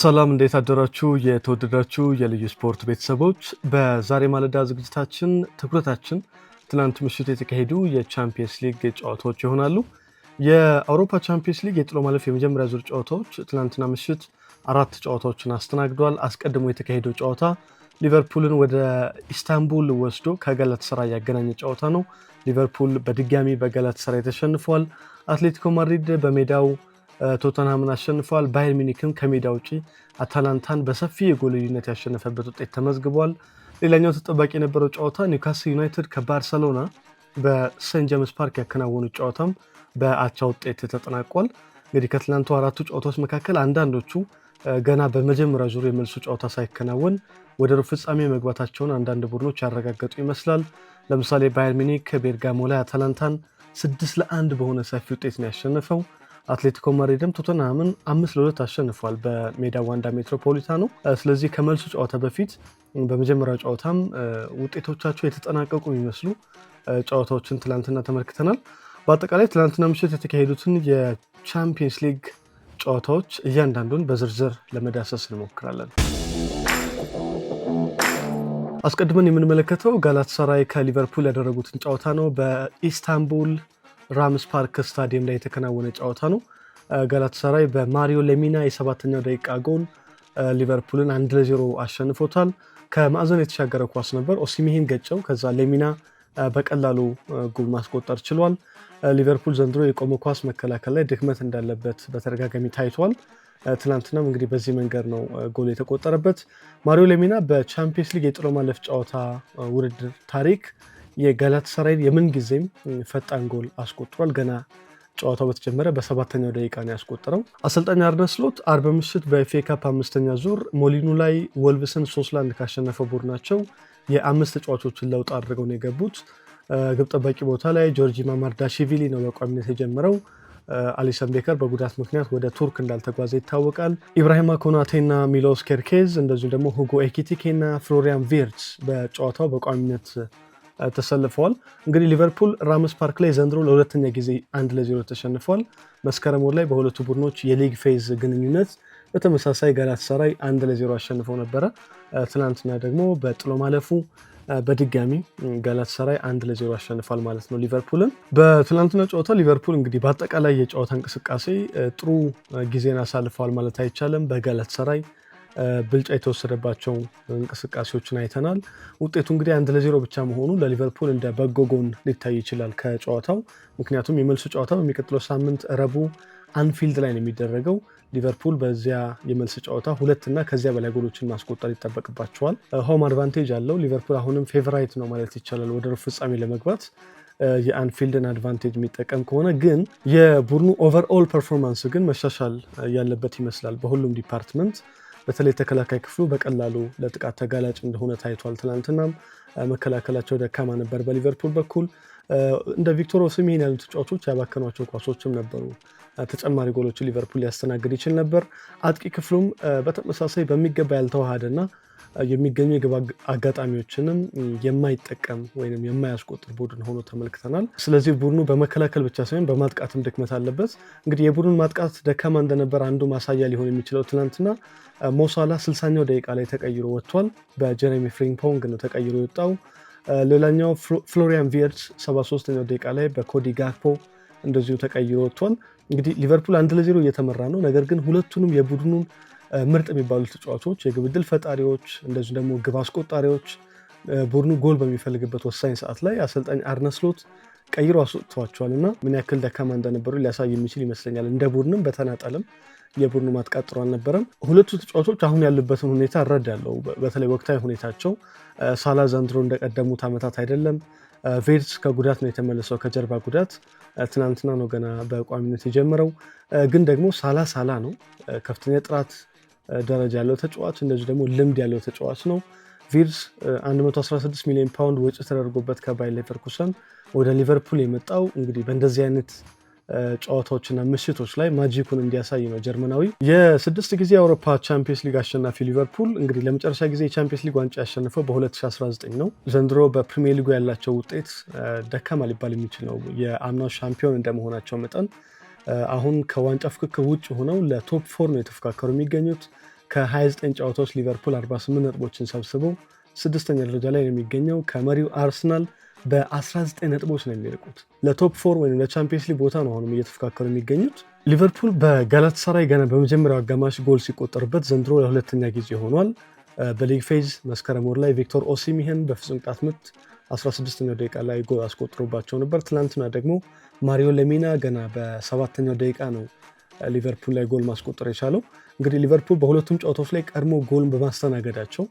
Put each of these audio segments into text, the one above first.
ሰላም፣ እንዴት አደራችሁ? የተወደዳችሁ የልዩ ስፖርት ቤተሰቦች፣ በዛሬ ማለዳ ዝግጅታችን ትኩረታችን ትናንት ምሽት የተካሄዱ የቻምፒየንስ ሊግ ጨዋታዎች ይሆናሉ። የአውሮፓ ቻምፒየንስ ሊግ የጥሎ ማለፍ የመጀመሪያ ዙር ጨዋታዎች ትናንትና ምሽት አራት ጨዋታዎችን አስተናግዷል። አስቀድሞ የተካሄደው ጨዋታ ሊቨርፑልን ወደ ኢስታንቡል ወስዶ ከጋላታሳራይ ያገናኘ ጨዋታ ነው። ሊቨርፑል በድጋሚ በጋላታሳራይ ተሸንፏል። አትሌቲኮ ማድሪድ በሜዳው ቶተንሃምን አሸንፏል። ባየር ሙኒክም ከሜዳ ውጪ አታላንታን በሰፊ የጎል ልዩነት ያሸነፈበት ውጤት ተመዝግቧል። ሌላኛው ተጠባቂ የነበረው ጨዋታ ኒውካስል ዩናይትድ ከባርሰሎና በሴንት ጄምስ ፓርክ ያከናወኑት ጨዋታም በአቻ ውጤት ተጠናቋል። እንግዲህ ከትላንቱ አራቱ ጨዋታዎች መካከል አንዳንዶቹ ገና በመጀመሪያ ዙር የመልሱ ጨዋታ ሳይከናወን ወደ ሩብ ፍጻሜ መግባታቸውን አንዳንድ ቡድኖች ያረጋገጡ ይመስላል። ለምሳሌ ባየር ሙኒክ ቤርጋሞ ላይ አታላንታን 6-1 በሆነ ሰፊ ውጤት ነው ያሸነፈው። አትሌቲኮ ማድሪድም ቶተንሃምን 5-2 አሸንፏል በሜዳ ዋንዳ ሜትሮፖሊታኖ። ስለዚህ ከመልሱ ጨዋታ በፊት በመጀመሪያው ጨዋታም ውጤቶቻቸው የተጠናቀቁ የሚመስሉ ጨዋታዎችን ትላንትና ተመልክተናል። በአጠቃላይ ትላንትና ምሽት የተካሄዱትን የቻምፒየንስ ሊግ ጨዋታዎች እያንዳንዱን በዝርዝር ለመዳሰስ እንሞክራለን። አስቀድመን የምንመለከተው ጋላታሳራይ ከሊቨርፑል ያደረጉትን ጨዋታ ነው። በኢስታንቡል ራምስ ፓርክ ስታዲየም ላይ የተከናወነ ጨዋታ ነው። ጋላታሳራይ በማሪዮ ሌሚና የሰባተኛው ደቂቃ ጎል ሊቨርፑልን 1-0 አሸንፎታል። ከማዕዘን የተሻገረ ኳስ ነበር። ኦሲሚሄን ገጨው። ከዛ ሌሚና በቀላሉ ጎል ማስቆጠር ችሏል። ሊቨርፑል ዘንድሮ የቆመ ኳስ መከላከል ላይ ድክመት እንዳለበት በተደጋጋሚ ታይቷል። ትናንትናም እንግዲህ በዚህ መንገድ ነው ጎል የተቆጠረበት። ማሪዮ ሌሚና በቻምፒየንስ ሊግ የጥሎ ማለፍ ጨዋታ ውድድር ታሪክ የጋላታሳራይን የምንጊዜም ፈጣን ጎል አስቆጥሯል። ገና ጨዋታው በተጀመረ በሰባተኛው ደቂቃ ነው ያስቆጠረው። አሰልጣኝ አርነ ስሎት አርብ ምሽት በኤፍኤ ካፕ አምስተኛ ዙር ሞሊኑ ላይ ወልቭስን 3-1 ካሸነፈው ቡድናቸው የአምስት ተጫዋቾችን ለውጥ አድርገው ነው የገቡት። ግብ ጠባቂ ቦታ ላይ ጆርጂ ማማርዳሽቪሊ ነው በቋሚነት የጀመረው። አሊሰን ቤከር በጉዳት ምክንያት ወደ ቱርክ እንዳልተጓዘ ይታወቃል። ኢብራሂማ ኮናቴና ሚሎስ ኬርኬዝ እንደዚሁም ደግሞ ሁጎ ኤኪቲኬና ፍሎሪያን ቪርትስ በጨዋታው በቋሚነት ተሰልፈዋል። እንግዲህ ሊቨርፑል ራምስ ፓርክ ላይ ዘንድሮ ለሁለተኛ ጊዜ 1-0 ተሸንፏል። መስከረም ወር ላይ በሁለቱ ቡድኖች የ league phase ግንኙነት በተመሳሳይ ጋላታሳራይ 1-0 አሸንፈው ነበረ። ትናንትና ደግሞ በጥሎ ማለፉ በድጋሚ ጋላታሳራይ 1-0 አሸንፏል ማለት ነው ሊቨርፑልን። በትናንትና ጨዋታ ሊቨርፑል እንግዲህ በአጠቃላይ የጨዋታ እንቅስቃሴ ጥሩ ጊዜን አሳልፈዋል ማለት አይቻልም። በጋላታሳራይ ብልጫ የተወሰደባቸው እንቅስቃሴዎችን አይተናል። ውጤቱ እንግዲህ 1-0 ብቻ መሆኑ ለሊቨርፑል እንደ በጎ ጎን ሊታይ ይችላል ከጨዋታው። ምክንያቱም የመልሱ ጨዋታ በሚቀጥለው ሳምንት ረቡዕ አንፊልድ ላይ ነው የሚደረገው። ሊቨርፑል በዚያ የመልስ ጨዋታ ሁለት እና ከዚያ በላይ ጎሎችን ማስቆጠር ይጠበቅባቸዋል። Home advantage አለው ሊቨርፑል፣ አሁንም favorite ነው ማለት ይቻላል ወደ ሩብ ፍጻሜ ለመግባት የአንፊልድን advantage የሚጠቀም ከሆነ። ግን የቡድኑ overall performance ግን መሻሻል ያለበት ይመስላል በሁሉም department። በተለይ ተከላካይ ክፍሉ በቀላሉ ለጥቃት ተጋላጭ እንደሆነ ታይቷል። ትናንትናም መከላከላቸው ደካማ ነበር። በሊቨርፑል በኩል እንደ ቪክቶር ኦሲሜን ያሉ ተጫዋቾች ያባከኗቸው ኳሶችም ነበሩ። ተጨማሪ ጎሎችን ሊቨርፑል ሊያስተናግድ ይችል ነበር። አጥቂ ክፍሉም በተመሳሳይ በሚገባ ያልተዋሃደና የሚገኙ የግብ አጋጣሚዎችንም የማይጠቀም ወይም የማያስቆጥር ቡድን ሆኖ ተመልክተናል። ስለዚህ ቡድኑ በመከላከል ብቻ ሳይሆን በማጥቃትም ድክመት አለበት። እንግዲህ የቡድኑ ማጥቃት ደካማ እንደነበር አንዱ ማሳያ ሊሆን የሚችለው ትናንትና ሞ ሳላ 60ኛው ደቂቃ ላይ ተቀይሮ ወጥቷል። በጀሬሚ ፍሪምፖንግ ነው ተቀይሮ የወጣው። ሌላኛው ፍሎሪያን ቪርትስ 73ኛው ደቂቃ ላይ በኮዲ ጋክፖ እንደዚሁ ተቀይሮ ወጥቷል። እንግዲህ ሊቨርፑል 1-0 እየተመራ ነው። ነገር ግን ሁለቱንም የቡድኑን ምርጥ የሚባሉ ተጫዋቾች፣ የግብ ዕድል ፈጣሪዎች፣ እንደዚሁ ደግሞ ግብ አስቆጣሪዎች ቡድኑ ጎል በሚፈልግበት ወሳኝ ሰዓት ላይ አሰልጣኝ አርነ ስሎት ቀይሮ አስወጥተዋቸዋል እና ምን ያክል ደካማ እንደነበሩ ሊያሳይ የሚችል ይመስለኛል። እንደ ቡድንም በተናጠልም የቡድኑ ማጥቃት ጥሩ አልነበረም። ሁለቱ ተጫዋቾች አሁን ያሉበትን ሁኔታ እረዳለሁ። በተለይ ወቅታዊ ሁኔታቸው ሳላ ዘንድሮ እንደቀደሙት ዓመታት አይደለም። ቪርትስ ከጉዳት ነው የተመለሰው፣ ከጀርባ ጉዳት ትናንትና ነው ገና በቋሚነት የጀመረው። ግን ደግሞ ሳላ ሳላ ነው፣ ከፍተኛ ጥራት ደረጃ ያለው ተጫዋች፣ እንደዚሁ ደግሞ ልምድ ያለው ተጫዋች ነው። ቪርትስ 116 ሚሊዮን ፓውንድ ወጪ ተደርጎበት ከባየር ሌቨርኩሰን ወደ ሊቨርፑል የመጣው እንግዲህ በእንደዚህ አይነት ጨዋታዎችና ምሽቶች ላይ magic ኡን እንዲያሳይ ነው። ጀርመናዊ የስድስት ጊዜ የአውሮፓ ቻምፒየንስ ሊግ አሸናፊ ሊቨርፑል እንግዲህ ለመጨረሻ ጊዜ የቻምፒየንስ ሊግ ዋንጫ ያሸነፈው በ2019 ነው። ዘንድሮ በፕሪሚየር ሊጉ ያላቸው ውጤት ደካማ ሊባል የሚችል ነው። የአምናው ሻምፒዮን እንደመሆናቸው መጠን አሁን ከዋንጫ ፍክክር ውጭ ሆነው ለ top four ነው የተፎካከሩ የሚገኙት። ከ29 ጨዋታዎች ሊቨርፑል 48 ነጥቦችን ሰብስቦ ስድስተኛ ደረጃ ላይ ነው የሚገኘው። ከመሪው አርሰናል በ19 ነጥቦች ነው የሚርቁት። ለ top four ወይም ለቻምፒየንስ ሊግ ቦታ ነው አሁንም እየተፎካከሩ የሚገኙት። ሊቨርፑል በጋላታሳራይ ገና በመጀመሪያው አጋማሽ ጎል ሲቆጠርበት ዘንድሮ ለሁለተኛ ጊዜ ሆኗል። በ league phase መስከረም ወር ላይ ቪክቶር ኦሲሚሄን በፍጹም ቅጣት ምት 16ኛው ደቂቃ ላይ ጎል አስቆጥሮባቸው ነበር። ትናንትና ደግሞ ማሪዮ ለሚና ገና በሰባተኛው ደቂቃ ነው ሊቨርፑል ላይ ጎል ማስቆጠር የቻለው። እንግዲህ ሊቨርፑል በሁለቱም ጨዋታዎች ላይ ቀድሞ ጎል በማስተናገዳቸው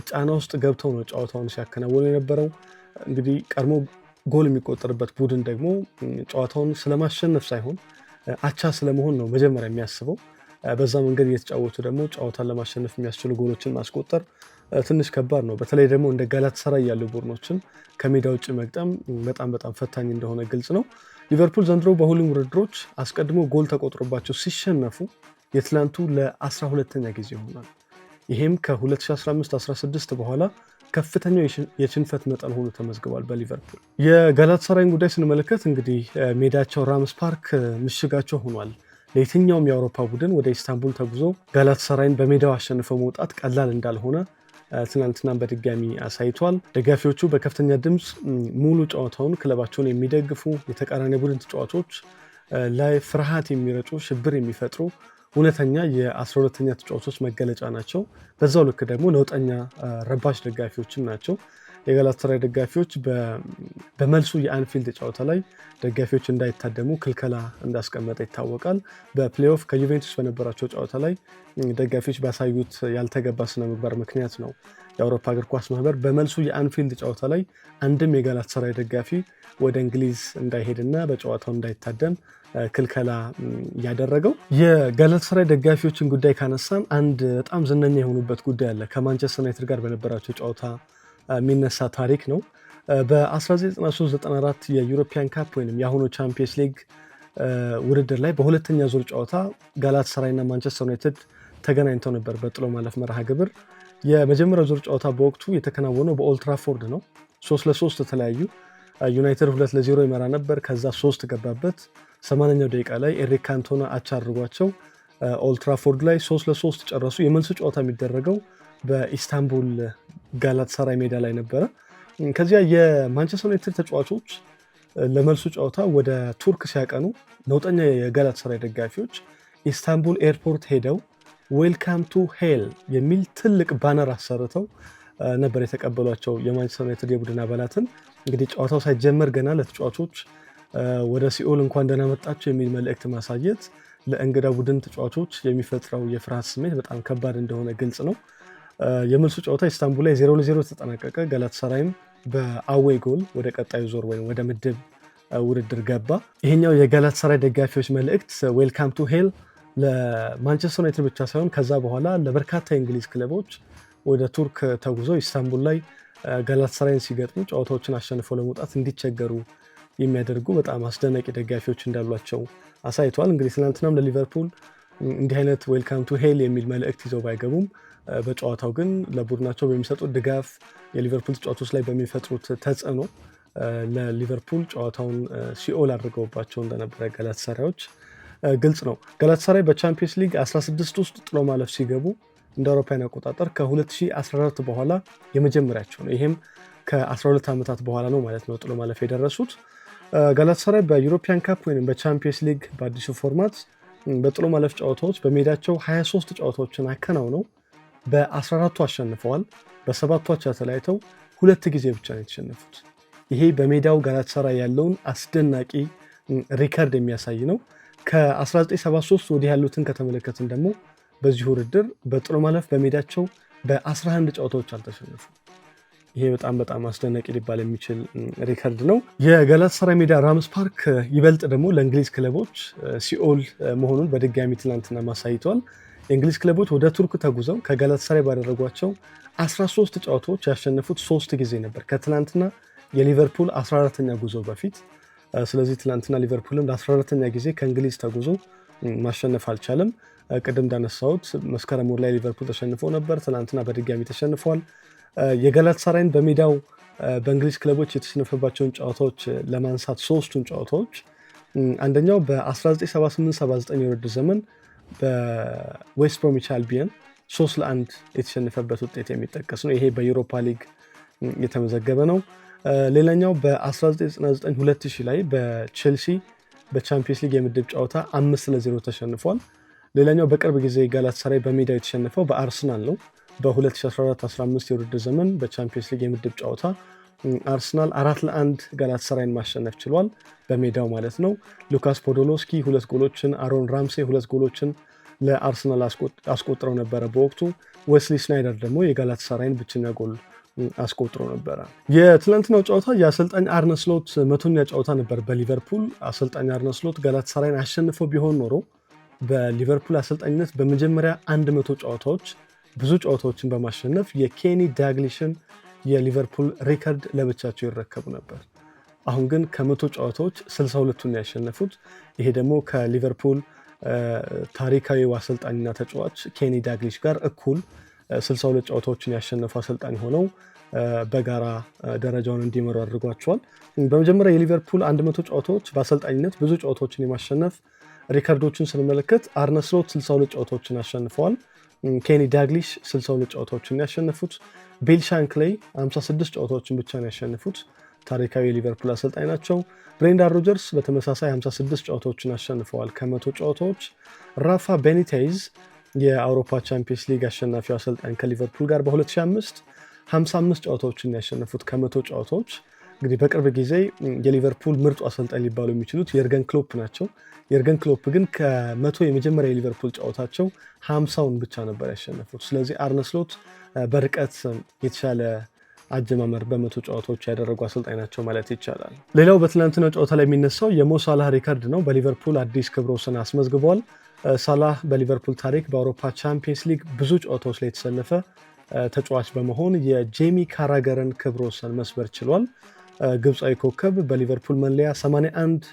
ጫና ውስጥ ገብተው ነው ጨዋታውን ሲያከናውኑ የነበረው። እንግዲህ ቀድሞ ጎል የሚቆጠርበት ቡድን ደግሞ ጨዋታውን ስለማሸነፍ ሳይሆን አቻ ስለመሆን ነው መጀመሪያ የሚያስበው። በዛ መንገድ እየተጫወቱ ደግሞ ጨዋታን ለማሸነፍ የሚያስችሉ ጎሎችን ማስቆጠር ትንሽ ከባድ ነው። በተለይ ደግሞ እንደ ጋላታሳራይ ያሉ ቡድኖችን ከሜዳ ውጭ መግጠም በጣም በጣም ፈታኝ እንደሆነ ግልጽ ነው። ሊቨርፑል ዘንድሮ በሁሉም ውድድሮች አስቀድሞ ጎል ተቆጥሮባቸው ሲሸነፉ የትላንቱ ለ12ኛ ጊዜ ይሆናል። ይሄም ከ2015-16 በኋላ ከፍተኛው የሽንፈት መጠን ሆኖ ተመዝግቧል በሊቨርፑል። የጋላታሳራይን ጉዳይ ስንመለከት እንግዲህ ሜዳቸው ራምስ ፓርክ ምሽጋቸው ሆኗል። ለየትኛውም የአውሮፓ ቡድን ወደ ኢስታንቡል ተጉዞ ጋላታሳራይን በሜዳው አሸንፈው መውጣት ቀላል እንዳልሆነ ትናንትናን በድጋሚ አሳይቷል። ደጋፊዎቹ በከፍተኛ ድምፅ ሙሉ ጨዋታውን ክለባቸውን የሚደግፉ፣ የተቃራኒ ቡድን ተጫዋቾች ላይ ፍርሃት የሚረጩ፣ ሽብር የሚፈጥሩ እውነተኛ የ12ኛ ተጫዋቾች መገለጫ ናቸው። በዛው ልክ ደግሞ ነውጠኛ ረባሽ ደጋፊዎችም ናቸው። የጋላታሳራይ ደጋፊዎች በመልሱ የአንፊልድ ጨዋታ ላይ ደጋፊዎች እንዳይታደሙ ክልከላ እንዳስቀመጠ ይታወቃል። በ playoff ከዩቬንቱስ በነበራቸው ጨዋታ ላይ ደጋፊዎች ባሳዩት ያልተገባ ስነምግባር ምክንያት ነው የአውሮፓ እግር ኳስ ማህበር በመልሱ የአንፊልድ ጨዋታ ላይ አንድም የጋላታሳራይ ደጋፊ ወደ እንግሊዝ እንዳይሄድና በጨዋታው እንዳይታደም ክልከላ ያደረገው። የጋላታሳራይ ደጋፊዎችን ጉዳይ ካነሳን አንድ በጣም ዝነኛ የሆኑበት ጉዳይ አለ። ከማንቸስተር ዩናይትድ ጋር በነበራቸው ጨዋታ የሚነሳ ታሪክ ነው። በ1993/94 የ European Cup ወይም የአሁኑ ቻምፒየንስ ሊግ ውድድር ላይ በሁለተኛ ዙር ጨዋታ ጋላታሳራይ እና ማንቸስተር ዩናይትድ ተገናኝተው ነበር በጥሎ ማለፍ መርሃ ግብር። የመጀመሪያው ዙር ጨዋታ በወቅቱ የተከናወነው በኦልትራፎርድ ነው። 3-3 ተለያዩ። ዩናይትድ 2-0 ይመራ ነበር። ከዛ ሶስት ገባበት። 80ኛው ደቂቃ ላይ ኤሪክ ካንቶና አቻ አድርጓቸው ኦልትራፎርድ ላይ 3-3 ጨረሱ። የመልሱ ጨዋታ የሚደረገው በኢስታንቡል ጋላታሳራይ ሜዳ ላይ ነበረ። ከዚያ የማንቸስተር ዩናይትድ ተጫዋቾች ለመልሱ ጨዋታ ወደ ቱርክ ሲያቀኑ ነውጠኛ የጋላታሳራይ ደጋፊዎች ኢስታንቡል airport ሄደው "Welcome to hell" የሚል ትልቅ banner አሰርተው ነበር የተቀበሏቸው የማንቸስተር ዩናይትድ የቡድን አባላትን። እንግዲህ ጨዋታው ሳይጀመር ገና ለተጫዋቾች ወደ ሲኦል እንኳን ደህና መጣችሁ የሚል መልእክት ማሳየት ለእንግዳ ቡድን ተጫዋቾች የሚፈጥረው የፍርሃት ስሜት በጣም ከባድ እንደሆነ ግልጽ ነው። የመልሱ ጨዋታ ኢስታንቡል ላይ 0-0 ተጠናቀቀ። ጋላታሳራይም በ away goal ወደ ቀጣዩ ዙር ወይም ወደ ምድብ ውድድር ገባ። ይሄኛው የጋላታሳራይ ደጋፊዎች መልእክት "Welcome to hell" ለማንቸስተር ዩናይትድ ብቻ ሳይሆን ከዛ በኋላ ለበርካታ የእንግሊዝ ክለቦች ወደ ቱርክ ተጉዘው ኢስታንቡል ላይ ጋላታሳራይን ሲገጥሙ ጨዋታዎችን አሸንፈው ለመውጣት እንዲቸገሩ የሚያደርጉ በጣም አስደናቂ ደጋፊዎች እንዳሏቸው አሳይተዋል። እንግዲህ ትናንትናም ለሊቨርፑል እንዲህ አይነት "Welcome to hell" የሚል መልእክት ይዘው ባይገቡም በጨዋታው ግን ለቡድናቸው በሚሰጡት ድጋፍ፣ የሊቨርፑል ተጫዋቾች ላይ በሚፈጥሩት ተጽዕኖ ለሊቨርፑል ጨዋታውን ሲኦል አድርገውባቸው እንደነበረ ጋላታሳራዮች ግልጽ ነው። ጋላታሳራይ በቻምፒየንስ ሊግ 16 ውስጥ ጥሎ ማለፍ ሲገቡ እንደ አውሮፓውያን አቆጣጠር ከ2014 በኋላ የመጀመሪያቸው ነው። ይሄም ከ12 ዓመታት በኋላ ነው ማለት ነው ጥሎ ማለፍ የደረሱት። ጋላታሳራይ በ European Cup ወይም በቻምፒየንስ ሊግ በአዲሱ format በጥሎ ማለፍ ጨዋታዎች በሜዳቸው 23 ጨዋታዎችን አከናውነው በ14ቱ አሸንፈዋል። በሰባቱ አቻ ተለያይተው ሁለት ጊዜ ብቻ ነው የተሸነፉት። ይሄ በሜዳው ጋላታሳራይ ያለውን አስደናቂ ሪከርድ የሚያሳይ ነው። ከ1973 ወዲህ ያሉትን ከተመለከትን ደግሞ በዚህ ውድድር በጥሎ ማለፍ በሜዳቸው በ11 ጨዋታዎች አልተሸነፉም። ይሄ በጣም በጣም አስደናቂ ሊባል የሚችል ሪከርድ ነው። የጋላታሳራይ ሜዳ ራምስ ፓርክ ይበልጥ ደግሞ ለእንግሊዝ ክለቦች ሲኦል መሆኑን በድጋሚ ትናንትና አሳይቷል። የእንግሊዝ ክለቦች ወደ ቱርክ ተጉዘው ከጋላታሳራይ ባደረጓቸው 13 ጨዋታዎች ያሸነፉት ሶስት ጊዜ ነበር ከትናንትና የሊቨርፑል 14ተኛ ጉዞ በፊት። ስለዚህ ትናንትና ሊቨርፑልም ለ14ተኛ ጊዜ ከእንግሊዝ ተጉዞ ማሸነፍ አልቻለም። ቅድም እንዳነሳሁት መስከረም ወር ላይ ሊቨርፑል ተሸንፎ ነበር። ትናንትና በድጋሚ ተሸንፏል። የጋላታሳራይን በሜዳው በእንግሊዝ ክለቦች የተሸነፈባቸውን ጨዋታዎች ለማንሳት ሶስቱን ጨዋታዎች፣ አንደኛው በ1978/79 የውድድር ዘመን በዌስት ብሮሚች አልቢየን 3-1 የተሸነፈበት ውጤት የሚጠቀስ ነው። ይሄ በዩሮፓ ሊግ የተመዘገበ ነው። ሌላኛው በ1999 2000 ላይ በቼልሲ በቻምፒየንስ ሊግ የምድብ ጨዋታ 5-0 ተሸንፏል። ሌላኛው በቅርብ ጊዜ ጋላታሳራይ በሜዳው የተሸነፈው በአርሰናል ነው። በ2014-15 የውድድር ዘመን በቻምፒየንስ ሊግ የምድብ ጨዋታ አርሰናል 4-1 ጋላታሳራይን ማሸነፍ ችሏል፣ በሜዳው ማለት ነው። ሉካስ ፖዶሎስኪ 2 ጎሎችን፣ አሮን ራምሴ 2 ጎሎችን ለአርሰናል አስቆጥረው ነበረ በወቅቱ። ዌስሊ ስናይደር ደግሞ የጋላታሳራይን ብቸኛ ጎል አስቆጥሮ ነበረ። የትላንትናው ጨዋታ የአሰልጣኝ አርነ ስሎት 100ኛ ጨዋታ ነበር በሊቨርፑል። አሰልጣኝ አርነ ስሎት ጋላታሳራይን አሸንፈው ቢሆን ኖሮ በሊቨርፑል አሰልጣኝነት በመጀመሪያ 100 ጨዋታዎች ብዙ ጨዋታዎችን በማሸነፍ የኬኒ ዳግሊሽን የሊቨርፑል ሪከርድ ለብቻቸው ይረከቡ ነበር። አሁን ግን ከ100 ጨዋታዎች 62ቱን ያሸነፉት። ይሄ ደግሞ ከሊቨርፑል ታሪካዊ አሰልጣኝና ተጫዋች ኬኒ ዳግሊሽ ጋር እኩል 62 ጨዋታዎችን ያሸነፉ አሰልጣኝ ሆነው በጋራ ደረጃውን እንዲመሩ አድርጓቸዋል። በመጀመሪያ የሊቨርፑል 100 ጨዋታዎች በአሰልጣኝነት ብዙ ጨዋታዎችን የማሸነፍ ሪከርዶችን ስንመለከት አርነ ስሎት 62 ጨዋታዎችን አሸንፈዋል። ኬኒ ዳግሊሽ 62 ጨዋታዎችን ያሸነፉት፣ ቢል ሻንክሌይ 56 ጨዋታዎችን ብቻ ነው ያሸነፉት። ታሪካዊ የሊቨርፑል አሰልጣኝ ናቸው። ብሬንዳን ሮጀርስ በተመሳሳይ 56 ጨዋታዎችን አሸንፈዋል ከ100 ጨዋታዎች። ራፋ ቤኒቴዝ የአውሮፓ ቻምፒየንስ ሊግ አሸናፊው አሰልጣኝ ከሊቨርፑል ጋር በ2005 55 ጨዋታዎችን ያሸነፉት ከ100 ጨዋታዎች። እንግዲህ በቅርብ ጊዜ የሊቨርፑል ምርጡ አሰልጣኝ ሊባሉ የሚችሉት የርገን ክሎፕ ናቸው። የርገን ክሎፕ ግን ከ100 የመጀመሪያ የሊቨርፑል ጨዋታቸው 50ውን ብቻ ነበር ያሸነፉት። ስለዚህ አርነ ስሎት በርቀት የተሻለ አጀማመር በ100 ጨዋታዎች ያደረጉ አሰልጣኝ ናቸው ማለት ይቻላል። ሌላው በትናንትናው ጨዋታ ላይ የሚነሳው የሞ ሳላህ ሪከርድ ነው። በሊቨርፑል አዲስ ክብረ ወሰን አስመዝግቧል። ሳላህ በሊቨርፑል ታሪክ በአውሮፓ ቻምፒየንስ ሊግ ብዙ ጨዋታዎች ላይ የተሰለፈ ተጫዋች በመሆን የጄሚ ካራገርን ክብረ ወሰን መስበር ችሏል። ግብፃዊ ኮከብ በሊቨርፑል መለያ 81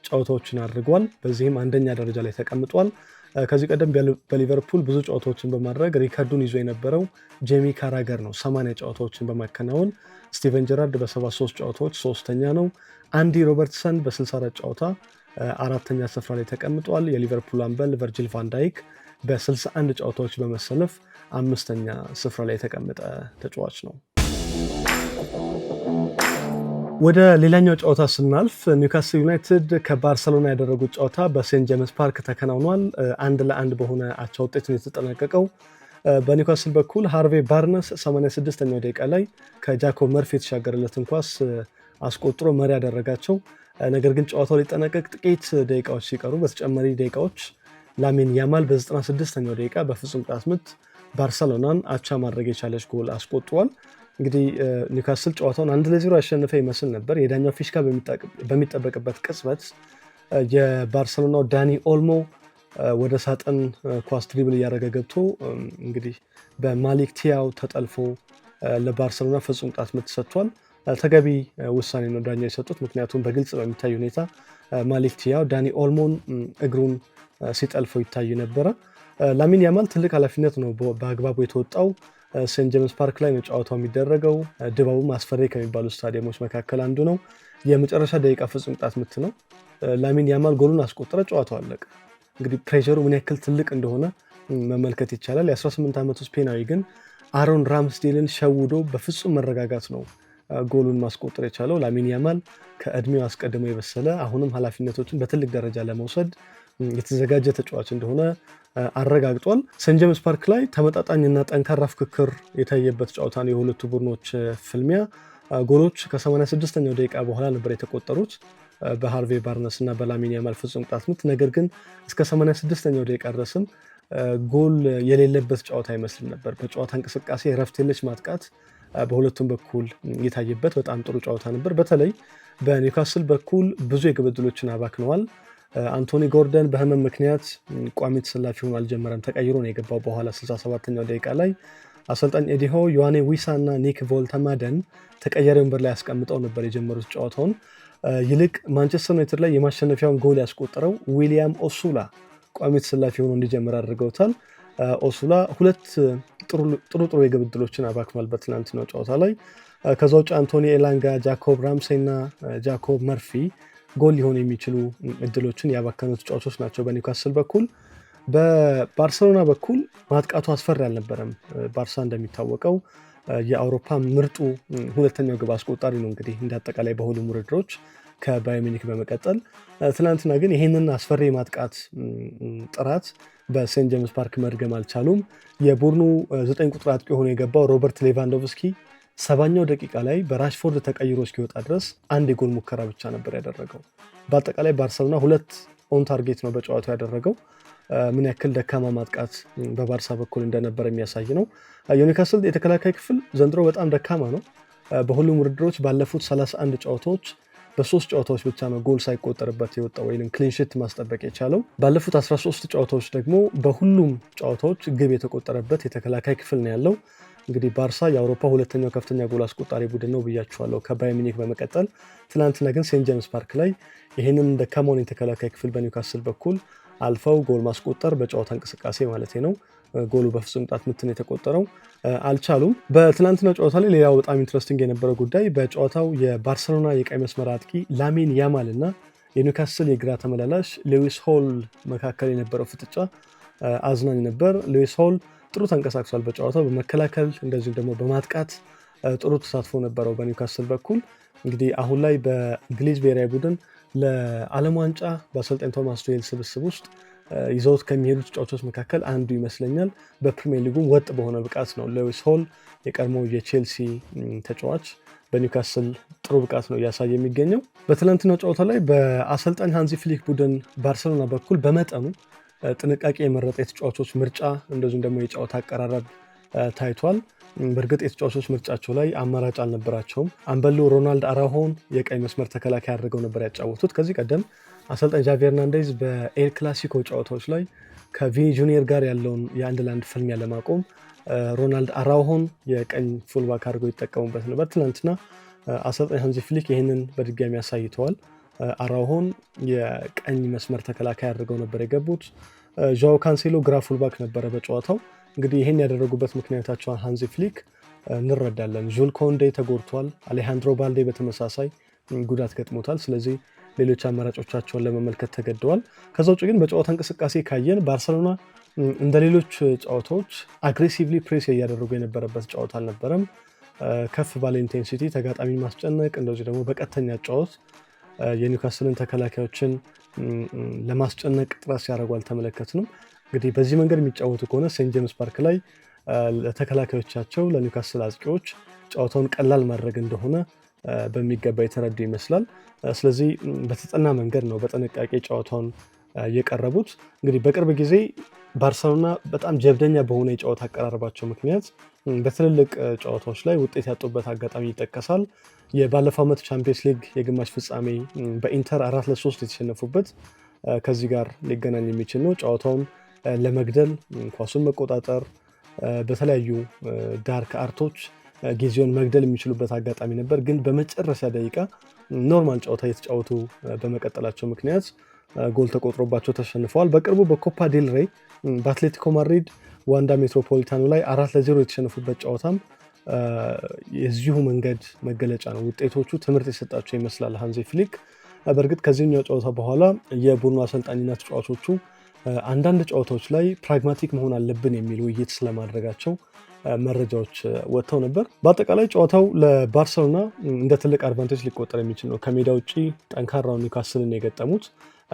ጨዋታዎችን አድርጓል። በዚህም አንደኛ ደረጃ ላይ ተቀምጧል። ከዚህ ቀደም በሊቨርፑል ብዙ ጨዋታዎችን በማድረግ ሪከርዱን ይዞ የነበረው ጄሚ ካራገር ነው፣ 80 ጨዋታዎችን በማከናወን። ስቲቨን ጀራርድ በ73 ጨዋታዎች ሶስተኛ ነው። አንዲ ሮበርትሰን በ64 ጨዋታ አራተኛ ስፍራ ላይ ተቀምጧል። የሊቨርፑል አምበል ቨርጂል ቫንዳይክ በ61 ጨዋታዎች በመሰለፍ አምስተኛ ስፍራ ላይ የተቀመጠ ተጫዋች ነው። ወደ ሌላኛው ጨዋታ ስናልፍ ኒውካስል ዩናይትድ ከባርሰሎና ያደረጉት ጨዋታ በሴንት ጄምስ ፓርክ ተከናውኗል። 1-1 በሆነ አቻ ውጤት ነው የተጠናቀቀው። በኒውካስል በኩል ሃርቬ ባርነስ 86ኛው ደቂቃ ላይ ከጃኮብ መርፊ የተሻገረለትን ኳስ አስቆጥሮ መሪ ያደረጋቸው። ነገር ግን ጨዋታው ሊጠናቀቅ ጥቂት ደቂቃዎች ሲቀሩ በተጨማሪ ደቂቃዎች ላሚን ያማል በ96ኛው ደቂቃ በፍጹም ቅጣት ምት ባርሰሎናን አቻ ማድረግ የቻለች ጎል አስቆጥሯል። እንግዲህ ኒውካስል ጨዋታውን 1-0 ያሸነፈ ይመስል ነበር። የዳኛው ፊሽካ በሚጠበቅበት ቅጽበት የባርሰሎናው ዳኒ ኦልሞ ወደ ሳጥን ኳስ dribble እያደረገ ገብቶ እንግዲህ በማሊክ ቲያው ተጠልፎ ለባርሰሎና ፍጹም ቅጣት ምት ሰጥቷል። ተገቢ ውሳኔ ነው ዳኛው የሰጡት። ምክንያቱም በግልጽ በሚታይ ሁኔታ ማሊክ ቲያው ዳኒ ኦልሞን እግሩን ሲጠልፈው ይታይ ነበረ። ላሚን ያማል ትልቅ ኃላፊነት ነው በአግባቡ የተወጣው። ሴንት ጄምስ ፓርክ ላይ ነው ጨዋታው የሚደረገው። ድባቡም አስፈሪ ከሚባሉ ስታዲየሞች መካከል አንዱ ነው። የመጨረሻ ደቂቃ ፍጹም ቅጣት ምት ነው። ላሚን ያማል ጎሉን አስቆጠረ፣ ጨዋታው አለቀ። እንግዲህ ፕሬሸሩ ምን ያክል ትልቅ እንደሆነ መመልከት ይቻላል። የ18 ዓመቱ ስፔናዊ ግን አሮን ራምስዴልን ሸውዶ በፍጹም መረጋጋት ነው ጎሉን ማስቆጠር የቻለው። ላሚን ያማል ከእድሜው አስቀድሞ የበሰለ፣ አሁንም ኃላፊነቶችን በትልቅ ደረጃ ለመውሰድ የተዘጋጀ ተጫዋች እንደሆነ አረጋግጧል። ሴንት ጄምስ ፓርክ ላይ ተመጣጣኝና ጠንካራ ፍክክር የታየበት ጨዋታ ነው የሁለቱ ቡድኖች ፍልሚያ። ጎሎች ከ86ኛው ደቂቃ በኋላ ነበር የተቆጠሩት በሃርቬ ባርነስ እና በላሚን ያማል ፍጹም ቅጣት ምት። ነገር ግን እስከ 86ኛው ደቂቃ ድረስም ጎል የሌለበት ጨዋታ አይመስልም ነበር። በጨዋታ እንቅስቃሴ እረፍት የለሽ ማጥቃት በሁለቱም በኩል የታየበት በጣም ጥሩ ጨዋታ ነበር። በተለይ በኒውካስል በኩል ብዙ የግብ ዕድሎችን አባክነዋል። አንቶኒ ጎርደን በህመም ምክንያት ቋሚ ተሰላፊ ሆኖ አልጀመረም። ተቀይሮ ነው የገባው በኋላ 67ኛው ደቂቃ ላይ። አሰልጣኝ ኤዲ ሃው ዮሐኔ ዊሳ እና ኒክ ቮልተማደን ተቀያሪ ወንበር ላይ አስቀምጠው ነበር የጀመሩት ጨዋታውን። ይልቅ ማንቸስተር ዩናይትድ ላይ የማሸነፊያውን ጎል ያስቆጠረው ዊሊያም ኦሱላ ቋሚ ተሰላፊ ሆኖ እንዲጀምር አድርገውታል። ኦሱላ ሁለት ጥሩ ጥሩ የግብ ዕድሎችን አባክኗል በትናንትናው ጨዋታ ላይ። ከዛ ውጭ አንቶኒ ኤላንጋ፣ ጃኮብ ራምሴ እና ጃኮብ መርፊ ጎል ሊሆኑ የሚችሉ እድሎችን ያባከኑ ተጫዋቾች ናቸው በኒውካስል በኩል። በባርሰሎና በኩል ማጥቃቱ አስፈሪ አልነበረም። ባርሳ እንደሚታወቀው የአውሮፓ ምርጡ ሁለተኛው ግብ አስቆጣሪ ነው። እንግዲህ እንደ አጠቃላይ በሁሉም ውድድሮች ከባየር ሙኒክ በመቀጠል ትናንትና ግን ይህንን አስፈሪ የማጥቃት ጥራት በሴንት ጄምስ ፓርክ መድገም አልቻሉም። የቡድኑ 9 ቁጥር አጥቂ ሆኖ የገባው ሮበርት ሌቫንዶቭስኪ 70ኛው ደቂቃ ላይ በራሽፎርድ ተቀይሮ እስኪወጣ ድረስ አንድ የጎል ሙከራ ብቻ ነበር ያደረገው። በአጠቃላይ ባርሰሎና 2 on target ነው በጨዋታው ያደረገው። ምን ያክል ደካማ ማጥቃት በባርሳ በኩል እንደነበረ የሚያሳይ ነው። የኒውካስል የተከላካይ ክፍል ዘንድሮ በጣም ደካማ ነው። በሁሉም ውድድሮች ባለፉት 31 ጨዋታዎች በሶስት ጨዋታዎች ብቻ ነው ጎል ሳይቆጠርበት የወጣው ወይም clean sheet ማስጠበቅ የቻለው። ባለፉት 13 ጨዋታዎች ደግሞ በሁሉም ጨዋታዎች ግብ የተቆጠረበት የተከላካይ ክፍል ነው ያለው። እንግዲህ ባርሳ የአውሮፓ ሁለተኛው ከፍተኛ ጎል አስቆጣሪ ቡድን ነው ብያችኋለሁ ከባየር ሙኒክ በመቀጠል። ትናንትና ግን ሴንት ጄምስ ፓርክ ላይ ይህንን ደካማውን የተከላካይ ክፍል በኒውካስል በኩል አልፈው ጎል ማስቆጠር በጨዋታ እንቅስቃሴ ማለት ነው፣ ጎሉ በፍጹም ቅጣት ምት ነው የተቆጠረው፣ አልቻሉም። በትናንትናው ጨዋታ ላይ ሌላው በጣም interesting የነበረው ጉዳይ በጨዋታው የባርሰሎና የቀኝ መስመር አጥቂ ላሚን ያማል እና የኒውካስል የግራ ተመላላሽ ሌዊስ ሆል መካከል የነበረው ፍጥጫ አዝናኝ ነበር። ሌዊስ ሆል ጥሩ ተንቀሳቅሷል በጨዋታው በመከላከል እንደዚሁም ደግሞ በማጥቃት ጥሩ ተሳትፎ ነበረው በኒውካስል በኩል። እንግዲህ አሁን ላይ በእንግሊዝ ብሔራዊ ቡድን ለዓለም ዋንጫ በአሰልጣኝ ቶማስ ቱሄል ስብስብ ውስጥ ይዘውት ከሚሄዱ ተጫዋቾች መካከል አንዱ ይመስለኛል። በፕሪሚየር ሊጉም ወጥ በሆነ ብቃት ነው ሌዊስ ሆል የቀድሞ የቼልሲ ተጫዋች በኒውካስል ጥሩ ብቃት ነው እያሳየ የሚገኘው። በትናንትናው ጨዋታ ላይ በአሰልጣኝ ሃንዚ ፍሊክ ቡድን ባርሰሎና በኩል በመጠኑ ጥንቃቄ የመረጠ የተጫዋቾች ምርጫ እንደዚሁም ደግሞ የጨዋታ አቀራረብ ታይቷል። በእርግጥ የተጫዋቾች ምርጫቸው ላይ አማራጭ አልነበራቸውም። አምበሉ ሮናልድ አራሆን የቀኝ መስመር ተከላካይ አድርገው ነበር ያጫወቱት። ከዚህ ቀደም አሰልጣኝ ጃቪ ሄርናንዴዝ በኤል ክላሲኮ ጨዋታዎች ላይ ከቪኒ ጁኒየር ጋር ያለውን የአንድ ለአንድ ፍልሚያ ለማቆም ሮናልድ አራሆን የቀኝ fullback አድርገው ይጠቀሙበት ነበር። ትናንትና አሰልጣኝ ሃንዚ ፍሊክ ይህንን በድጋሚ አሳይተዋል። አራሆን የቀኝ መስመር ተከላካይ አድርገው ነበር የገቡት። ዣኦ ካንሴሎ ግራ fullback ነበረ በጨዋታው። እንግዲህ ይህን ያደረጉበት ምክንያታቸውን ሃንዚ ፍሊክ እንረዳለን። ዡል ኮንዴ ተጎድቷል። አሌሃንድሮ ባልዴ በተመሳሳይ ጉዳት ገጥሞታል። ስለዚህ ሌሎች አማራጮቻቸውን ለመመልከት ተገደዋል። ከዛ ውጭ ግን በጨዋታ እንቅስቃሴ ካየን ባርሰሎና እንደ ሌሎች ጨዋታዎች aggressively press እያደረጉ የነበረበት ጨዋታ አልነበረም። ከፍ ባለ intensity ተጋጣሚን ማስጨነቅ፣ እንደዚሁ ደግሞ በቀጥተኛ ጨዋታ የኒውካስልን ተከላካዮችን ለማስጨነቅ ጥረት ሲያደርጉ አልተመለከትንም። እንግዲህ በዚህ መንገድ የሚጫወቱ ከሆነ ሴንት ጄምስ ፓርክ ላይ ለተከላካዮቻቸው ለኒውካስል አጥቂዎች ጨዋታውን ቀላል ማድረግ እንደሆነ በሚገባ የተረዱ ይመስላል። ስለዚህ በተጠና መንገድ ነው በጥንቃቄ ጨዋታውን የቀረቡት። እንግዲህ በቅርብ ጊዜ ባርሰሎና በጣም ጀብደኛ በሆነ የጨዋታ አቀራረባቸው ምክንያት በትልልቅ ጨዋታዎች ላይ ውጤት ያጡበት አጋጣሚ ይጠቀሳል። የባለፈው ዓመት ቻምፒየንስ ሊግ የግማሽ ፍጻሜ በኢንተር 4-3 የተሸነፉበት ከዚህ ጋር ሊገናኝ የሚችል ነው። ጨዋታውን ለመግደል ኳሱን መቆጣጠር፣ በተለያዩ dark art ኦች ጊዜውን መግደል የሚችሉበት አጋጣሚ ነበር። ግን በመጨረሻ ደቂቃ normal ጨዋታ እየተጫወቱ በመቀጠላቸው ምክንያት ጎል ተቆጥሮባቸው ተሸንፈዋል። በቅርቡ በኮፓ ዴል ሬይ በአትሌቲኮ ማድሪድ ዋንዳ ሜትሮፖሊታኑ ላይ 4-0 የተሸነፉበት ጨዋታም የዚሁ መንገድ መገለጫ ነው። ውጤቶቹ ትምህርት የሰጣቸው ይመስላል ሃንዚ ፍሊክ። በእርግጥ ከዚህኛው ጨዋታ በኋላ የቡድኑ አሰልጣኝና ተጫዋቾቹ አንዳንድ ጨዋታዎች ላይ pragmatic መሆን አለብን የሚል ውይይት ስለማድረጋቸው መረጃዎች ወጥተው ነበር። በአጠቃላይ ጨዋታው ለባርሰሎና እንደ ትልቅ advantage ሊቆጠር የሚችል ነው። ከሜዳ ውጭ ጠንካራውን ኒውካስልን የገጠሙት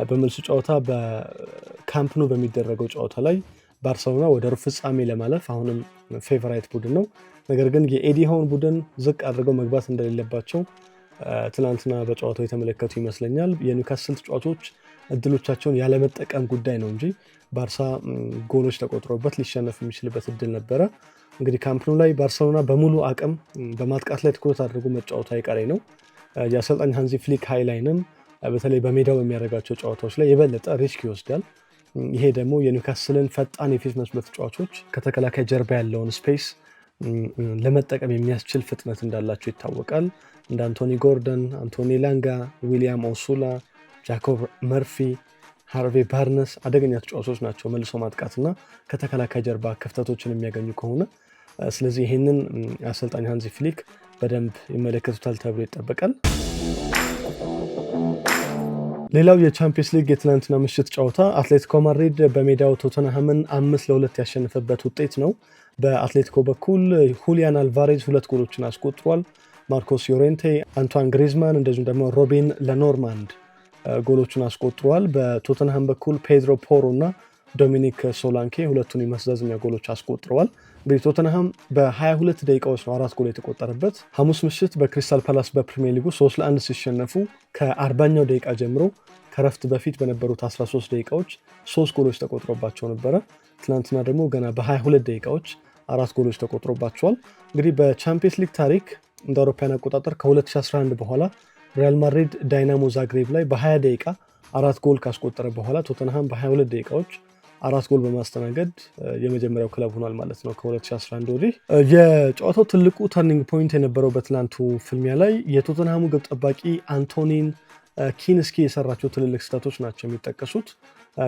በመልሱ ጨዋታ በካምፕ ኑ በሚደረገው ጨዋታ ላይ ባርሰሎና ወደ ሩብ ፍጻሜ ለማለፍ አሁንም favorite ቡድን ነው። ነገር ግን የኤዲ ሃውን ቡድን ዝቅ አድርገው መግባት እንደሌለባቸው ትናንትና በጨዋታው የተመለከቱ ይመስለኛል። የኒውካስል ተጫዋቾች እድሎቻቸውን ያለመጠቀም ጉዳይ ነው እንጂ ባርሳ ጎሎች ተቆጥሮበት ሊሸነፍ የሚችልበት እድል ነበረ። እንግዲህ ካምፕ ኑ ላይ ባርሰሎና በሙሉ አቅም በማጥቃት ላይ ትኩረት አድርጎ መጫወቱ አይቀሬ ነው። የአሰልጣኝ ሃንዚ ፍሊክ high line ም በተለይ በሜዳው በሚያደርጋቸው ጨዋታዎች ላይ የበለጠ risk ይወስዳል። ይሄ ደግሞ የኒውካስልን ፈጣን የፊት መስመር ተጫዋቾች ከተከላካይ ጀርባ ያለውን space ለመጠቀም የሚያስችል ፍጥነት እንዳላቸው ይታወቃል። እንደ አንቶኒ ጎርደን፣ አንቶኒ ላንጋ፣ ዊሊያም ኦሱላ፣ ጃኮብ መርፊ፣ ሃርቬ ባርነስ አደገኛ ተጫዋቾች ናቸው መልሶ ማጥቃትና ከተከላካይ ጀርባ ክፍተቶችን የሚያገኙ ከሆነ። ስለዚህ ይህንን አሰልጣኝ ሃንዚ ፍሊክ በደንብ ይመለከቱታል ተብሎ ይጠበቃል። ሌላው የቻምፒየንስ ሊግ የትናንትና ምሽት ጨዋታ አትሌቲኮ ማድሪድ በሜዳው ቶተንሃምን 5-2 ያሸነፈበት ውጤት ነው። በአትሌቲኮ በኩል ሁሊያን አልቫሬዝ ሁለት ጎሎችን አስቆጥሯል። ማርኮስ ዮሬንቴ፣ አንቷን ግሪዝማን እንደዚሁም ደግሞ ሮቢን ለኖርማንድ ጎሎቹን አስቆጥሯል። በቶተንሃም በኩል ፔድሮ ፖሮ እና ዶሚኒክ ሶላንኬ ሁለቱን የማስተዛዘኛ ጎሎች አስቆጥረዋል። እንግዲህ ቶተንሃም በ22 ደቂቃዎች ነው አራት ጎል የተቆጠረበት። ሐሙስ ምሽት በክሪስታል ፓላስ በፕሪሚየር ሊጉ 3-1 ሲሸነፉ ከ40ኛው ደቂቃ ጀምሮ ከረፍት በፊት በነበሩት 13 ደቂቃዎች ሶስት ጎሎች ተቆጥሮባቸው ነበረ። ትናንትና ደግሞ ገና በ22 ደቂቃዎች አራት ጎሎች ተቆጥሮባቸዋል። እንግዲህ በቻምፒየንስ ሊግ ታሪክ እንደ አውሮፓውያን አቆጣጠር ከ2011 በኋላ ሪያል ማድሪድ ዳይናሞ ዛግሬብ ላይ በ20 ደቂቃ አራት ጎል ካስቆጠረ በኋላ ቶተንሃም በ22 ደቂቃዎች አራት ጎል በማስተናገድ የመጀመሪያው ክለብ ሆኗል ማለት ነው ከ2011 ወዲህ። የጨዋታው ትልቁ turning point የነበረው በትናንቱ ፍልሚያ ላይ የቶተንሃሙ ግብ ጠባቂ አንቶኒን ኪንስኪ የሰራቸው ትልልቅ ስህተቶች ናቸው የሚጠቀሱት።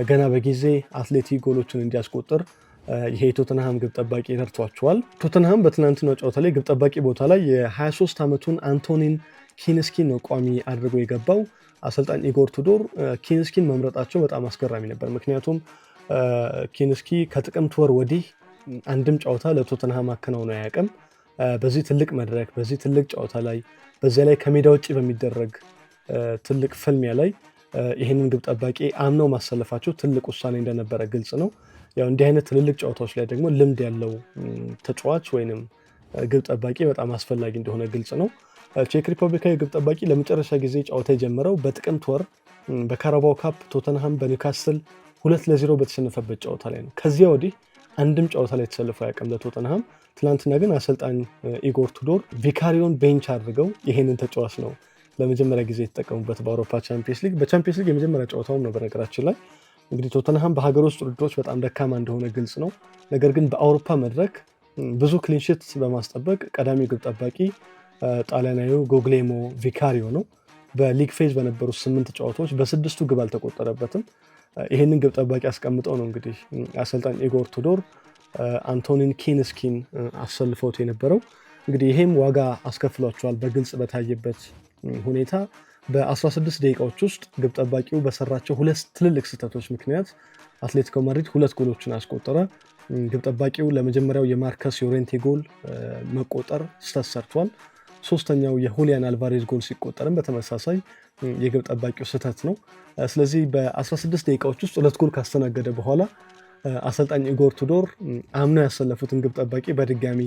ገና በጊዜ አትሌቲ ጎሎችን እንዲያስቆጥር ይሄ የቶተንሃም ግብ ጠባቂ ረድቷቸዋል። ቶተንሃም በትናንትናው ጨዋታ ላይ ግብ ጠባቂ ቦታ ላይ የ23 ዓመቱን አንቶኒን ኪንስኪን ነው ቋሚ አድርጎ የገባው። አሰልጣኝ ኢጎር ቱዶር ኪንስኪን መምረጣቸው በጣም አስገራሚ ነበር። ምክንያቱም ኪንስኪ ከጥቅምት ወር ወዲህ አንድም ጨዋታ ለቶተንሃም አከናውኖ አያውቅም። በዚህ ትልቅ መድረክ፣ በዚህ ትልቅ ጨዋታ ላይ፣ በዚያ ላይ ከሜዳ ውጭ በሚደረግ ትልቅ ፍልሚያ ላይ ይህንን ግብ ጠባቂ አምነው ማሰለፋቸው ትልቅ ውሳኔ እንደነበረ ግልጽ ነው። ያው እንዲህ አይነት ትልልቅ ጨዋታዎች ላይ ደግሞ ልምድ ያለው ተጫዋች ወይንም ግብ ጠባቂ በጣም አስፈላጊ እንደሆነ ግልጽ ነው። ቼክ ሪፐብሊካዊ ግብ ጠባቂ ለመጨረሻ ጊዜ ጨዋታ የጀመረው በጥቅምት ወር በካራባው ካፕ ቶተንሃም በኒውካስል 2-0 በተሸነፈበት ጨዋታ ላይ ነው። ከዚያ ወዲህ አንድም ጨዋታ ላይ ተሰልፎ አያውቅም ለቶተንሃም። ትናንትና ግን አሰልጣኝ ኢጎር ቱዶር ቪካሪዮን bench አድርገው ይሄንን ተጫዋች ነው ለመጀመሪያ ጊዜ የተጠቀሙበት በአውሮፓ ቻምፒየንስ ሊግ። በቻምፒየንስ ሊግ የመጀመሪያ ጨዋታውም ነው በነገራችን ላይ። እንግዲህ ቶተንሃም በሀገር ውስጥ ውድድሮች በጣም ደካማ እንደሆነ ግልጽ ነው። ነገር ግን በአውሮፓ መድረክ ብዙ clean sheet በማስጠበቅ ቀዳሚው ግብ ጠባቂ ጣሊያናዊው ጉግሌሞ ቪካሪዮ ነው። በ league phase በነበሩት 8 ጨዋታዎች በስድስቱ ግብ አልተቆጠረበትም። ይህንን ግብ ጠባቂ አስቀምጠው ነው እንግዲህ አሰልጣኝ ኢጎር ቱዶር አንቶኒን ኪንስኪን አሰልፈውት የነበረው። እንግዲህ ይሄም ዋጋ አስከፍሏቸዋል። በግልጽ በታየበት ሁኔታ በ16 ደቂቃዎች ውስጥ ግብ ጠባቂው በሰራቸው ሁለት ትልልቅ ስህተቶች ምክንያት አትሌቲኮ ማድሪድ ሁለት ጎሎችን አስቆጠረ። ግብ ጠባቂው ለመጀመሪያው የማርከስ ዮሬንቴ ጎል መቆጠር ስህተት ሰርቷል። ሶስተኛው የሁሊያን አልቫሬዝ ጎል ሲቆጠርም በተመሳሳይ የግብ ጠባቂው ስህተት ነው። ስለዚህ በ16 ደቂቃዎች ውስጥ ሁለት ጎል ካስተናገደ በኋላ አሰልጣኝ ኢጎር ቱዶር አምነው ያሰለፉትን ግብ ጠባቂ በድጋሚ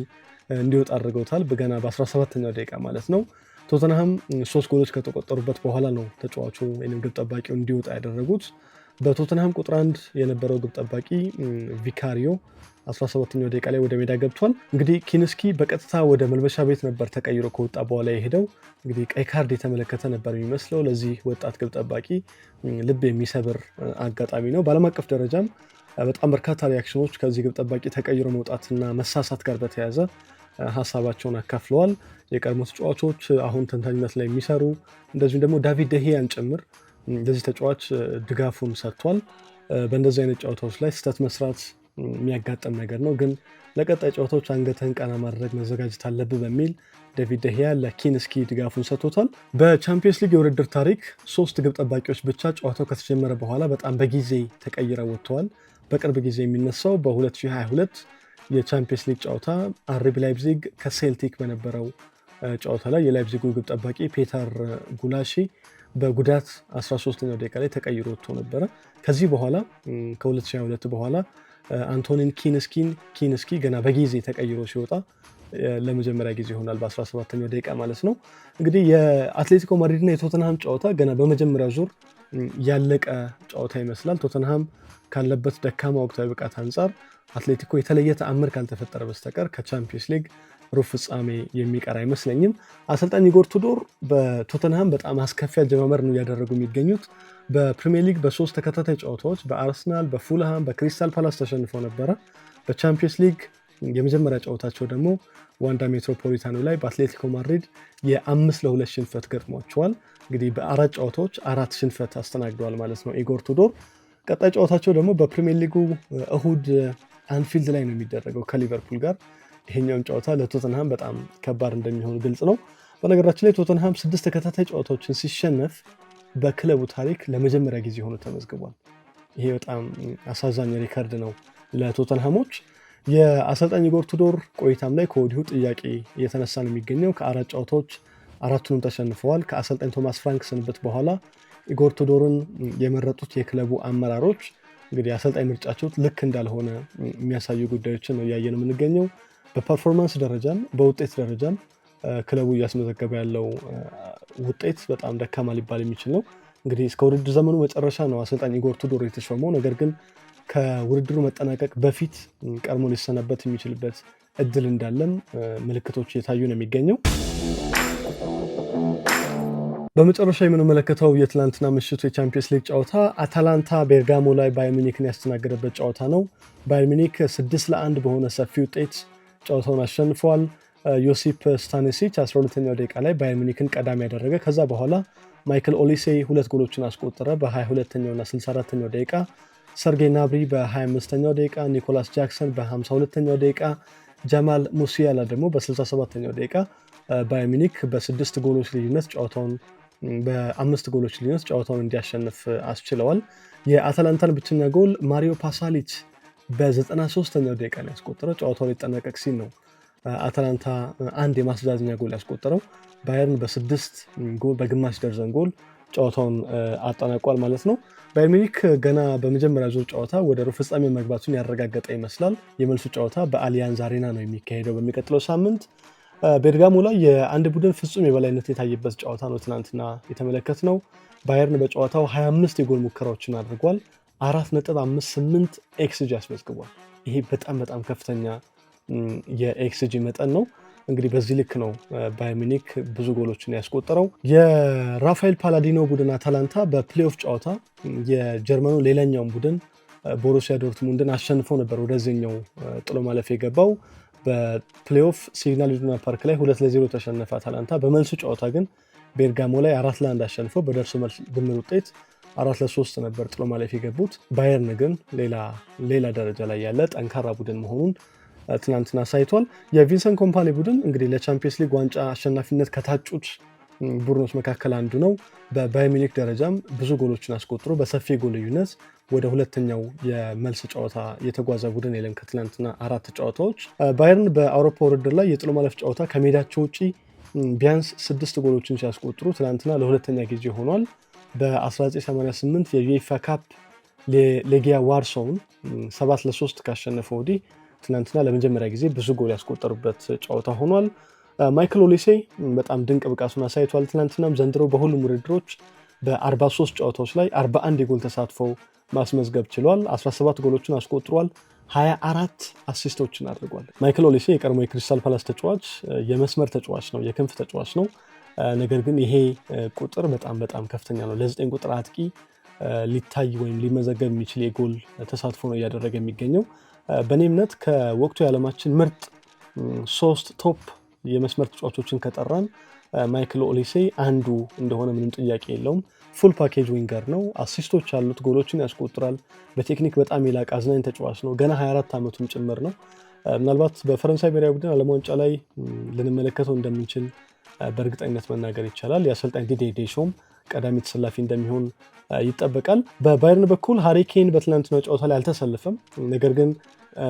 እንዲወጣ አድርገውታል። በገና በ17ኛው ደቂቃ ማለት ነው። ቶተንሃም ሶስት ጎሎች ከተቆጠሩበት በኋላ ነው ተጫዋቹ ወይም ግብ ጠባቂው እንዲወጣ ያደረጉት። በቶተንሃም ቁጥር አንድ የነበረው ግብ ጠባቂ ቪካሪዮ 17ኛው ደቂቃ ላይ ወደ ሜዳ ገብቷል። እንግዲህ ኪንስኪ በቀጥታ ወደ መልበሻ ቤት ነበር ተቀይሮ ከወጣ በኋላ የሄደው። እንግዲህ ቀይ ካርድ የተመለከተ ነበር የሚመስለው። ለዚህ ወጣት ግብ ጠባቂ ልብ የሚሰብር አጋጣሚ ነው። በዓለም አቀፍ ደረጃም በጣም በርካታ reaction ኖች ከዚህ ግብ ጠባቂ ተቀይሮ መውጣትና መሳሳት ጋር በተያያዘ ሀሳባቸውን አካፍለዋል። የቀድሞ ተጫዋቾች፣ አሁን ተንታኝነት ላይ የሚሰሩ እንደዚሁም ደግሞ ዳቪድ ደሂያን ጭምር ለዚህ ተጫዋች ድጋፉን ሰጥቷል። በእንደዚህ አይነት ጨዋታዎች ላይ ስህተት መስራት የሚያጋጥም ነገር ነው፣ ግን ለቀጣይ ጨዋታዎች አንገትህን ቀና ማድረግ መዘጋጀት አለብህ በሚል ዴቪድ ደሂያ ለኪንስኪ ድጋፉን ሰጥቶታል። በቻምፒየንስ ሊግ የውድድር ታሪክ ሶስት ግብ ጠባቂዎች ብቻ ጨዋታው ከተጀመረ በኋላ በጣም በጊዜ ተቀይረው ወጥተዋል። በቅርብ ጊዜ የሚነሳው በ2022 የቻምፒየንስ ሊግ ጨዋታ አርቢ ላይፕዚግ ከሴልቲክ በነበረው ጨዋታ ላይ የላይፕዚጉ ግብ ጠባቂ ፔተር ጉላሺ በጉዳት 13ኛው ደቂቃ ላይ ተቀይሮ ወጥቶ ነበረ። ከዚህ በኋላ ከ2022 በኋላ አንቶኒን ኪንስኪ ገና በጊዜ ተቀይሮ ሲወጣ ለመጀመሪያ ጊዜ ይሆናል በ17ኛው ደቂቃ ማለት ነው። እንግዲህ የአትሌቲኮ ማድሪድ እና የቶተንሃም ጨዋታ ገና በመጀመሪያው ዙር ያለቀ ጨዋታ ይመስላል። ቶተንሃም ካለበት ደካማ ወቅታዊ ብቃት አንጻር አትሌቲኮ የተለየ ተአምር ካልተፈጠረ በስተቀር ከቻምፒየንስ ሊግ ሩብ ፍጻሜ የሚቀር አይመስለኝም። አሰልጣኝ ኢጎር ቱዶር በቶተንሃም በጣም አስከፊ አጀማመር ነው እያደረጉ የሚገኙት። በፕሪሚየር ሊግ በሶስት ተከታታይ ጨዋታዎች በአርሰናል፣ በፉልሃም፣ በክሪስታል ፓላስ ተሸንፈው ነበረ። በቻምፒየንስ ሊግ የመጀመሪያ ጨዋታቸው ደግሞ ዋንዳ ሜትሮፖሊታኑ ላይ በአትሌቲኮ ማድሪድ የ5-2 ሽንፈት ገጥሟቸዋል። እንግዲህ በአራት ጨዋታዎች አራት ሽንፈት አስተናግደዋል ማለት ነው ኢጎር ቱዶር። ቀጣይ ጨዋታቸው ደግሞ በፕሪሚየር ሊጉ እሁድ አንፊልድ ላይ ነው የሚደረገው ከሊቨርፑል ጋር። ይሄኛውን ጨዋታ ለቶተንሃም በጣም ከባድ እንደሚሆን ግልጽ ነው። በነገራችን ላይ ቶተንሃም 6 ተከታታይ ጨዋታዎችን ሲሸነፍ በክለቡ ታሪክ ለመጀመሪያ ጊዜ ሆኖ ተመዝግቧል። ይሄ በጣም አሳዛኝ ሪከርድ ነው ለቶተንሃሞች። የአሰልጣኝ ኢጎር ቱዶር ቆይታም ላይ ከወዲሁ ጥያቄ እየተነሳ ነው የሚገኘው። ከአራት ጨዋታዎች አራቱንም ተሸንፈዋል። ከአሰልጣኝ ቶማስ ፍራንክ ስንብት በኋላ ኢጎር ቱዶርን የመረጡት የክለቡ አመራሮች እንግዲህ አሰልጣኝ ምርጫቸው ልክ እንዳልሆነ የሚያሳዩ ጉዳዮችን ነው እያየን የምንገኘው። በ performance ደረጃም በውጤት ደረጃም ክለቡ እያስመዘገበ ያለው ውጤት በጣም ደካማ ሊባል የሚችል ነው። እንግዲህ እስከ ውድድር ዘመኑ መጨረሻ ነው አሰልጣኝ ኢጎር ቱዶር የተሾመው። ነገር ግን ከውድድሩ መጠናቀቅ በፊት ቀድሞ ሊሰናበት የሚችልበት እድል እንዳለም ምልክቶች እየታዩ ነው የሚገኘው። በመጨረሻ የምንመለከተው የትላንትና ምሽቱ የቻምፒየንስ ሊግ ጨዋታ አታላንታ ቤርጋሞ ላይ ባየር ሚኒክን ያስተናገደበት ጨዋታ ነው። ባየር ሚኒክ 6-1 በሆነ ሰፊ ውጤት ጨዋታውን አሸንፈዋል። ዮሲፕ ስታኒሲች 12ኛው ደቂቃ ላይ ባየር ሚኒክን ቀዳሚ ያደረገ፣ ከዛ በኋላ ማይክል ኦሊሴ ሁለት ጎሎችን አስቆጠረ በ22ኛው እና 64ኛው ደቂቃ፣ ሰርጌይ ናብሪ በ25ኛው ደቂቃ፣ ኒኮላስ ጃክሰን በ52ኛው ደቂቃ፣ ጃማል ሙሲያላ ደግሞ በ67ኛው ደቂቃ ባየር ሚኒክ በስድስት ጎሎች ልዩነት ጨዋታውን በአምስት ጎሎች ልዩነት ጨዋታውን እንዲያሸንፍ አስችለዋል። የአታላንታን ብቸኛ ጎል ማሪዮ ፓሳሊች በ93ኛው ደቂቃ ነው ያስቆጠረው። ጨዋታው ሊጠናቀቅ ሲል ነው አታላንታ አንድ የማስተዛዘኛ ጎል ያስቆጠረው። ባየርን በስድስት ጎል በግማሽ ደርዘን ጎል ጨዋታውን አጠናቋል ማለት ነው። ባየር ሚኒክ ገና በመጀመሪያ ዙር ጨዋታ ወደ ሩብ ፍጻሜ መግባቱን ያረጋገጠ ይመስላል። የመልሱ ጨዋታ በአሊያንዝ አሬና ነው የሚካሄደው በሚቀጥለው ሳምንት። ቤርጋሞ ላይ የአንድ ቡድን ፍጹም የበላይነት የታየበት ጨዋታ ነው ትናንትና የተመለከትነው። ባየርን በጨዋታው 25 የጎል ሙከራዎችን አድርጓል። 4.58 ኤክስጂ አስመዝግቧል። ይሄ በጣም በጣም ከፍተኛ የኤክስጂ መጠን ነው። እንግዲህ በዚህ ልክ ነው ባየር ሚኒክ ብዙ ጎሎችን ያስቆጠረው። የራፋኤል ፓላዲኖ ቡድን አታላንታ በ play-off ጨዋታ የጀርመኑ ሌላኛውን ቡድን ቦሩሲያ ዶርትሙንድን አሸንፎ ነበር ወደዚህኛው ጥሎ ማለፍ የገባው። በ play-off ሲግናል ኢዱና ፓርክ ላይ 2-0 ተሸነፈ አታላንታ። በመልሱ ጨዋታ ግን ቤርጋሞ ላይ 4-1 አሸንፈው በደርሶ መልስ ድምር ውጤት 4-3 ነበር ጥሎ ማለፍ የገቡት። ባየርን ግን ሌላ ደረጃ ላይ ያለ ጠንካራ ቡድን መሆኑን ትናንትና አሳይቷል። የቪንሰንት ኮምፓኒ ቡድን እንግዲህ ለቻምፒየንስ ሊግ ዋንጫ አሸናፊነት ከታጩት ቡድኖች መካከል አንዱ ነው። በባየር ሚኒክ ደረጃም ብዙ ጎሎችን አስቆጥሮ በሰፊ ጎል ልዩነት ወደ ሁለተኛው የመልስ ጨዋታ የተጓዘ ቡድን የለም። ከትናንትና አራት ጨዋታዎች ባየርን በአውሮፓ ውድድር ላይ የጥሎ ማለፍ ጨዋታ ከሜዳቸው ውጪ ቢያንስ ስድስት ጎሎችን ሲያስቆጥሩ ትናንትና ለሁለተኛ ጊዜ ሆኗል። በ1988 የዩኤፋ ካፕ ሌጊያ ዋርሶውን 7-3 ካሸነፈ ወዲህ ትናንትና ለመጀመሪያ ጊዜ ብዙ ጎል ያስቆጠሩበት ጨዋታ ሆኗል። ማይክል ኦሊሴ በጣም ድንቅ ብቃቱን አሳይቷል። ትናንትናም ዘንድሮ በሁሉም ውድድሮች በ43 ጨዋታዎች ላይ 41 የጎል ተሳትፎ ማስመዝገብ ችሏል። 17 ጎሎችን አስቆጥሯል። 24 assist ኦችን አድርጓል። ማይክል ኦሊሴ የቀድሞ የክሪስታል ፓላስ ተጫዋች፣ የመስመር ተጫዋች ነው፣ የክንፍ ተጫዋች ነው። ነገር ግን ይሄ ቁጥር በጣም በጣም ከፍተኛ ነው። ለዘጠኝ ቁጥር አጥቂ ሊታይ ወይም ሊመዘገብ የሚችል የጎል ተሳትፎ ነው እያደረገ የሚገኘው። በእኔ እምነት ከወቅቱ የዓለማችን ምርጥ ሶስት top የመስመር ተጫዋቾችን ከጠራን ማይክል ኦሊሴ አንዱ እንደሆነ ምንም ጥያቄ የለውም። Full package winger ነው። Assist ኦች አሉት፣ ጎሎችን ያስቆጥራል። በቴክኒክ በጣም የላቀ አዝናኝ ተጫዋች ነው። ገና 24 ዓመቱም ጭምር ነው። ምናልባት በፈረንሳይ ብሔራዊ ቡድን ዓለም ዋንጫ ላይ ልንመለከተው እንደምንችል በእርግጠኝነት መናገር ይቻላል። የአሰልጣኝ ዲዲዬ ዴሾም ቀዳሚ ተሰላፊ እንደሚሆን ይጠበቃል። በባየርን በኩል ሃሪ ኬን በትናንትናው ጨዋታ ላይ አልተሰለፈም። ነገር ግን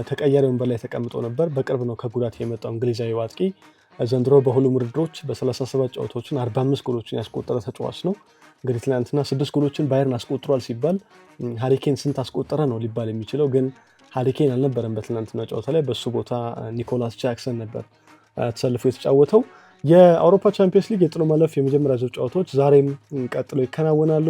ተቀያሪ ወንበር ላይ ተቀምጦ ነበር። በቅርብ ነው ከጉዳት የመጣው እንግሊዛዊ አጥቂ ዘንድሮ በሁሉም ውድድሮች በ37 ጨዋታዎችን 45 ጎሎችን ያስቆጠረ ተጫዋች ነው። እንግዲህ ትናንትና ስድስት ጎሎችን ባየርን አስቆጥሯል ሲባል ሃሪ ኬን ስንት አስቆጠረ ነው ሊባል የሚችለው፣ ግን ሃሪ ኬን አልነበረም በትናንትና ጨዋታ ላይ። በሱ ቦታ ኒኮላስ ጃክሰን ነበር ተሰልፎ የተጫወተው። የአውሮፓ ቻምፒየንስ ሊግ የጥሎ ማለፍ የመጀመሪያ ዙር ጨዋታዎች ዛሬም ቀጥለው ይከናወናሉ።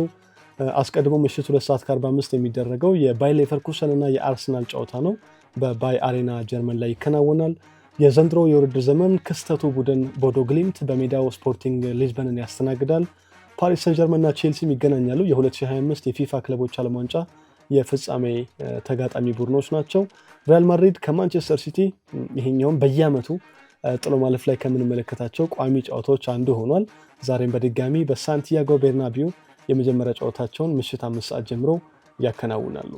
አስቀድሞ ምሽት 2 ሰዓት ከ45 የሚደረገው የባየር ሌቨርኩሰን እና የአርሰናል ጨዋታ ነው። በባይ አሬና ጀርመን ላይ ይከናወናል። የዘንድሮ የውድድር ዘመን ክስተቱ ቡድን ቦዶ ግሊምት በሜዳው ስፖርቲንግ ሊዝበንን ያስተናግዳል። ፓሪስ ሰን ጀርመን እና ቼልሲም ይገናኛሉ። የ2025 የፊፋ ክለቦች ዓለም ዋንጫ የፍጻሜ ተጋጣሚ ቡድኖች ናቸው። ሪያል ማድሪድ ከማንቸስተር ሲቲ ይሄኛውም በየዓመቱ ጥሎ ማለፍ ላይ ከምንመለከታቸው ቋሚ ጨዋታዎች አንዱ ሆኗል። ዛሬም በድጋሚ በሳንቲያጎ ቤርናቢው የመጀመሪያ ጨዋታቸውን ምሽት 5 ሰዓት ጀምሮ ያከናውናሉ።